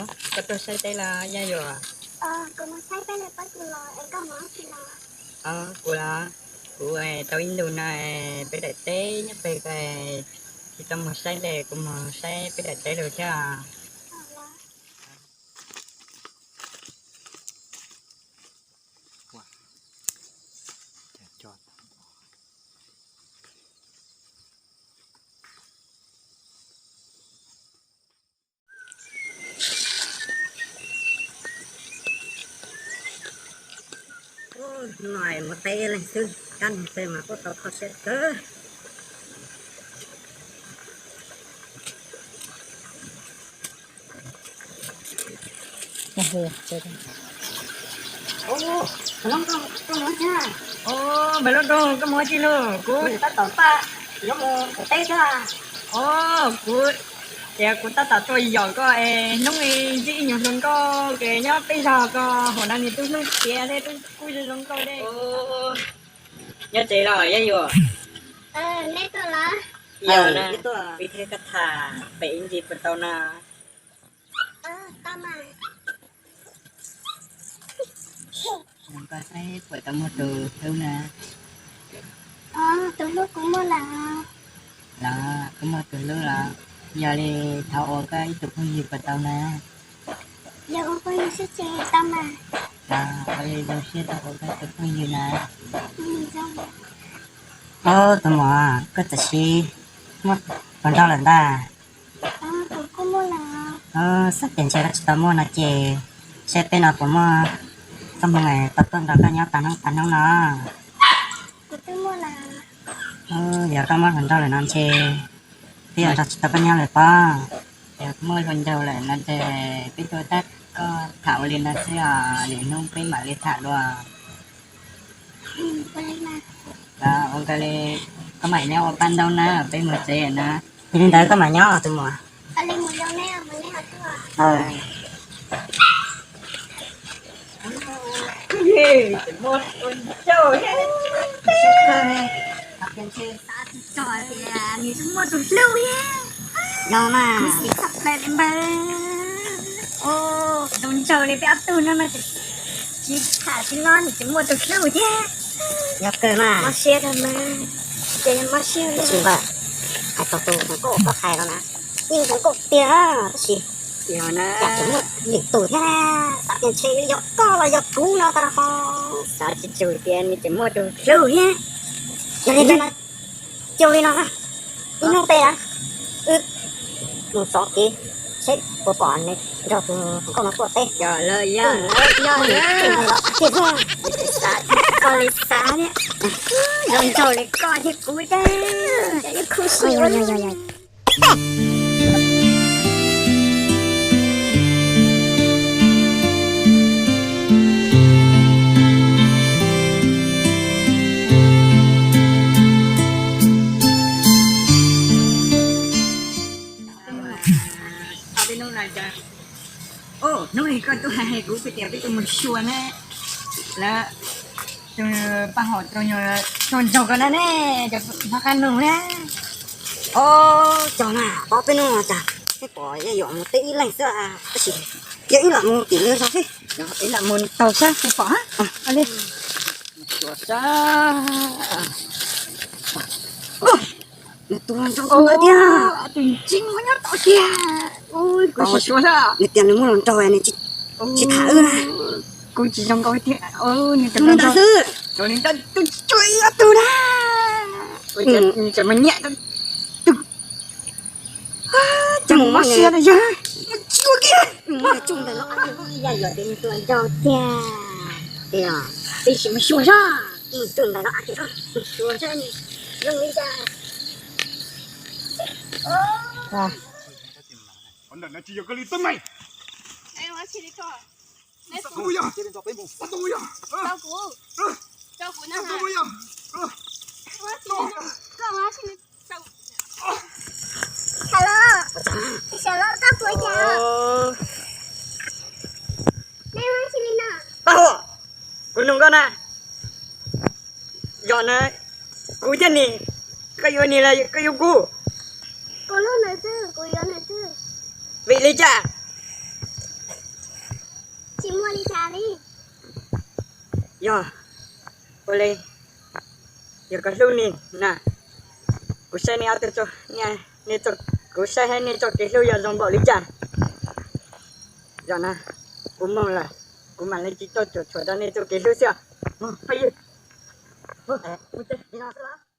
Koj tuaj saib teb los Yaj Yuam? Kuv los, kuv tau ib ntus no peb daim teb nyob pem ko, tsis tau mus saib li, kuv mus saib peb daim teb lawm thiab. Hnub no mus teb ib leeg xwb, kab ntug teb mas kuj tau kho siab kawg. Npawg Lub Nroog, koj mus ua dab tsi lauj? Kuv tab tom pab yuav mus teb thiab. Os, kuv tias kuv tab tom tuaj yos koj es hnub ib ntsib ib nyuag hluas nkauj ces nyob peb zos ko, hauv no nws twb hlub tiav thiab twb kuj zoo zoo nkauj thiab. Nyob tsev los Yaj Yuam? Yog na, kuv thiab koj tham pem ib ntsis puas tau na? Koj saib puas tau muaj tus hlub na? Tus hlub kuv muaj lawm. Los koj muaj tus hlub los? Yog li thov ua koj ib tug phooj ywg puas tau na? Yog ua phooj ywg xwb ces tau mas. Los ua li zoo siab tau ua koj tus phooj ywg na. Ob, tus muam, koj txawm sis muaj hluas nraug lawm ntag. Xav tias ntshe koj tsis tau muaj no ces saib peb no puas muaj txoj hmoo tau tuaj nrog koj nyob tag hnub tag hnub no. Yog koj muaj hluas nraug lawm no ntshe peb yuav nrog tsis tau koj nyob lawm pob. Yog muaj hluas nraug lawm no ces peb tuaj tab koj tham ua li no xwb os, lwm hnub peb mam li tham dua. Ua li, koj mam nyob ua paj ntaub na, peb mus tsev na. Yog li ntawd koj mam nyob tus muam. Muaj tus hlub thiab. Kuv xav txog plaws li npawg. Zoo nraug li peb ob tug no mas tsis tham tsis noj nws tseem muaj tus hlub thiab. Yog kawg mas mob siab rau mas, ces mob siab li. Tab sis npawg, hais txog tus hluas nkauj koj hais no na, yeej hluas nkauj tiag tab sis cas tseem muaj lwm tus thiab. Xav tias ntshe yog koj los yog kuv no tas ho. Xav tsis tsum tias nws tseem muaj tus hlub thiab. Yog li ntawd mas cia li no, ib hnub peb na, wb mus txov kev seb puas pom nws nrog tus hluas nkauj no tuaj teb. Yog lawm, yog lawm, yog lawm. Xav tsis txog li xav thiab. Zoo nraug li koj thiab kuv thiab, cas yeej khuv xim ua luaj. Hnub no koj tuaj hais kuv tias peb tuaj mus xyuas na, lawv tus paj hom tus hluas nraug ko na ne, cov hlob qab nug na. Os, cov na, pab peb nug cas peb pom Yaj Yuam mus teb ib leeg xwb, tab sis yog wb lam mus tim nws zos xwb. Wb lam mus taug sab peb pom li. Xyuas sab. Nws tus hluas nraug tus ntawd tiag. Tus ntxim nyob tod tiag. Kuv tsis xyuas sab. Nws tias nws muaj hluas nraug nws tsis tham wb na. Kuv tsis zoo nkauj tiag. Nws tus hluas nraug xwb. Tus ntawd tus tsuas ib ob tug na. Nws tseem mus nyiam tus, tus mob siab na yog. Tsuas kiag. Yaj Yuam tias nws tus hluas nraug tiag. Peb sim mus xyuas sab. Tus ntawd no, mus xyuas sab zoo li cas. Qhov ntawm no tsis yog koj li teeb meem. Paj huam, kuv nug koj na, yog na, kuv thiab nws, koj yuav nws los koj yuav kuv? Vim li cas? Muaj li cas li? Yog, ua li, yog koj hlub nws na, kuv saib nej ob tug, nej, kuv saib nej txoj kev hlub yog zoo npaum li cas. Yog na, kuv mus lawm, kuv mam li tsis tuaj cuam tshuam rau nej txoj kev hlub xwb os. Mus, phooj ywg, mus tsev no xwb los.